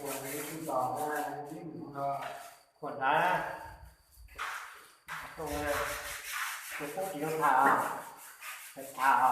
Khuam ntawd, tus kub tsis zoo tham, tham.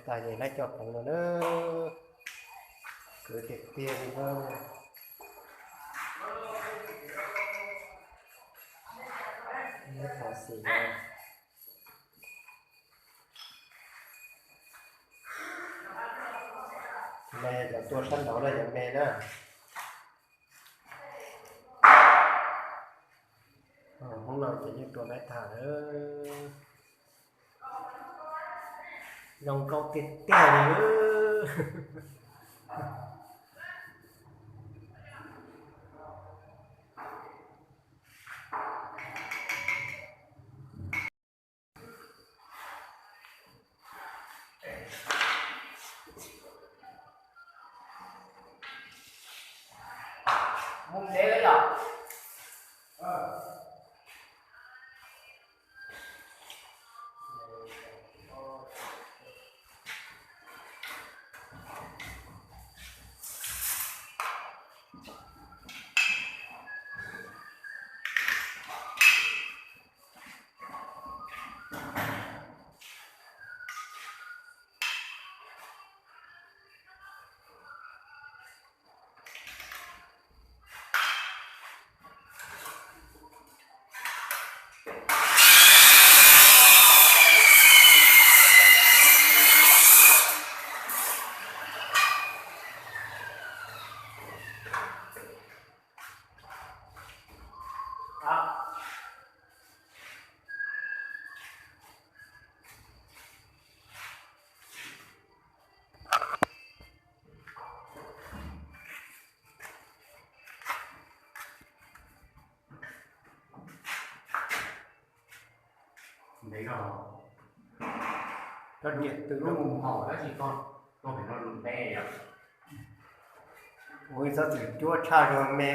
Tais ces laib coj pleev no na, kwv tiag tiag li na. Neb tau xim no. Tus no yog cov tua sab nraud na, yog me na. Hnub no ces yeej tua laib tag lawm. Zoo nkauj tiag tiag li. Ntev zog. Koj niam twb lub mus haus tab sis koj, koj pem no lus ntev yom. Ua ib txhob txwm cuab tshaj zog me.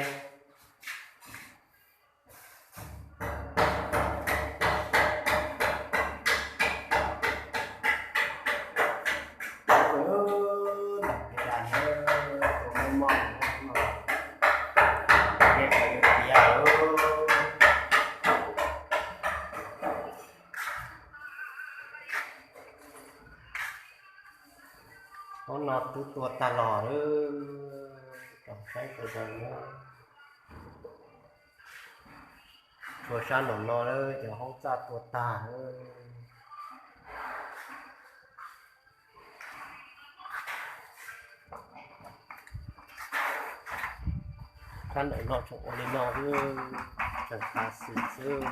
Ntam pes das na, tua muaj moj no, peb qhov yuav tiav lawm. Hnub no twb tua tag los lawm, saib tau zoo na. Tuag sab nraum no lawm, cov hoob txaj tuag tag lawm. Sab nraum no tseem ua li no xwb, tseem tas xis xwb.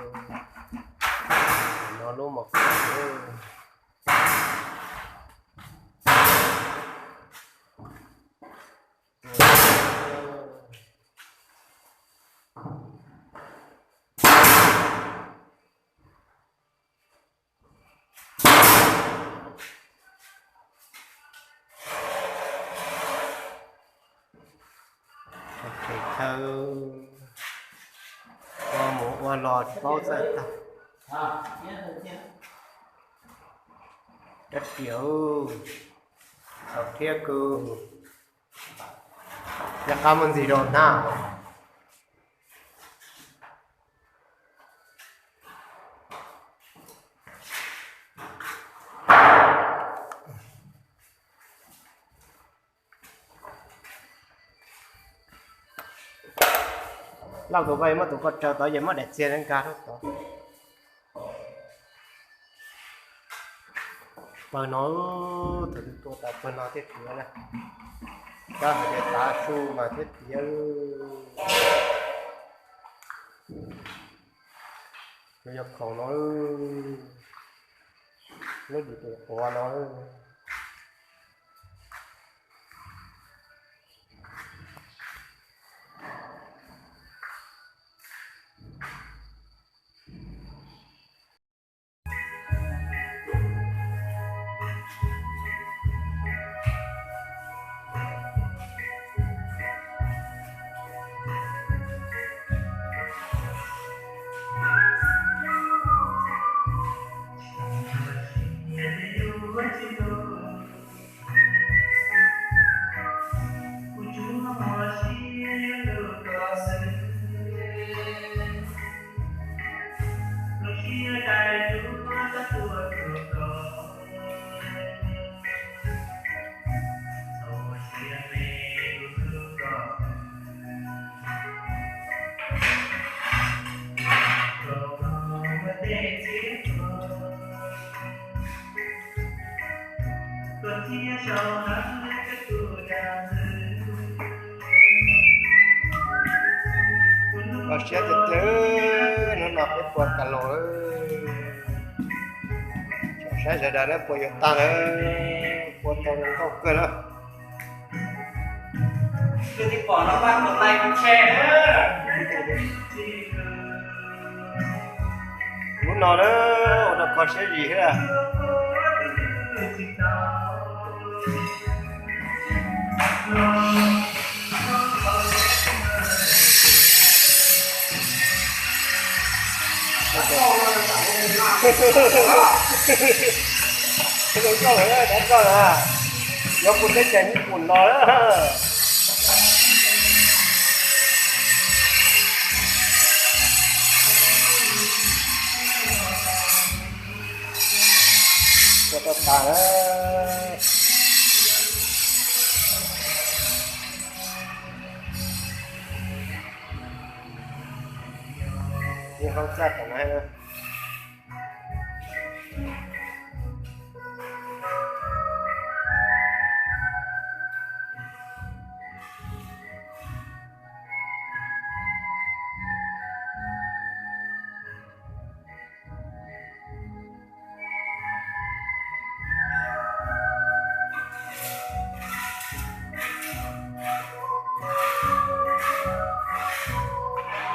No lub mos koj xwb. Thaum ua mus ua los tsis paub txawj tag. Cov riam, thaum thiab kuv yog qab muaj ntxim rau hnab. Lauj, tus vaj muab tus koj tsaws tod ces muab daim txiag nkag rau tod. Pawg no, thaum twg tua tau pawg no thiaj tiav na. Kab hais tias tav su mas thiaj tiav. Yog khoom no, lub dim tus quav no. Kho siab tiag tiag, hnub no peb puas kas los lawm. Saib sawv daws na, puas yuav tag lawm, puas tau zoo nkauj kawg na. Hnub no na, ua rau kho siab zim thiab. Zoo nkauj lawm, dab nkauj lawm. Yuav puag teb chaws Nyij Pooj los lawm. Tua tau tas lawm. Yeej hauv txaj tom no.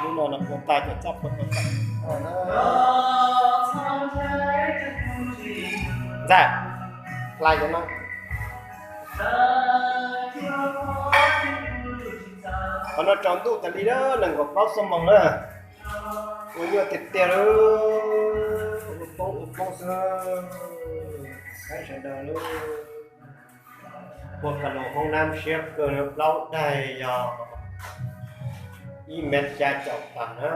Lub no no puas tag cov txaj puas tau tag. Ntxawm, hlais cov no. Qhov no tsaus ntuj tas li na, nees nkaum plaub xuab moos na. Ua nyuaj tiag tiag li, ua poob ua poob xwb. Saib sawv daws li. Puag kas los hoob nab siab kawg, plaub daig yog ib mev xya caum tag na.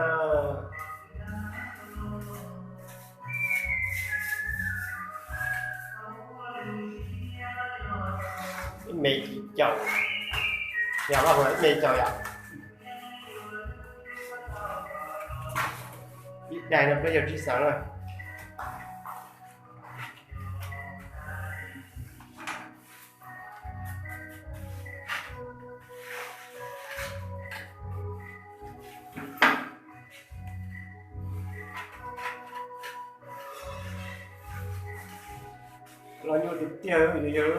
Ib mev yim caum, yog ib mev yim caum yom. Daim no peb yog tsib xees na. Los nyuaj tiag tiag, yog,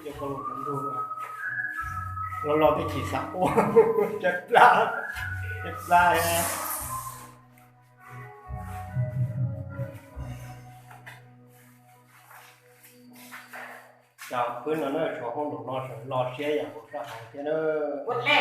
yog koj los ntug, los los twb tsis xav ua, caj plab, caj plab. Cov pwb no na, tshuav hoob ntoos no sawv los siab yam nkaus sab hauv thiab na. Ua le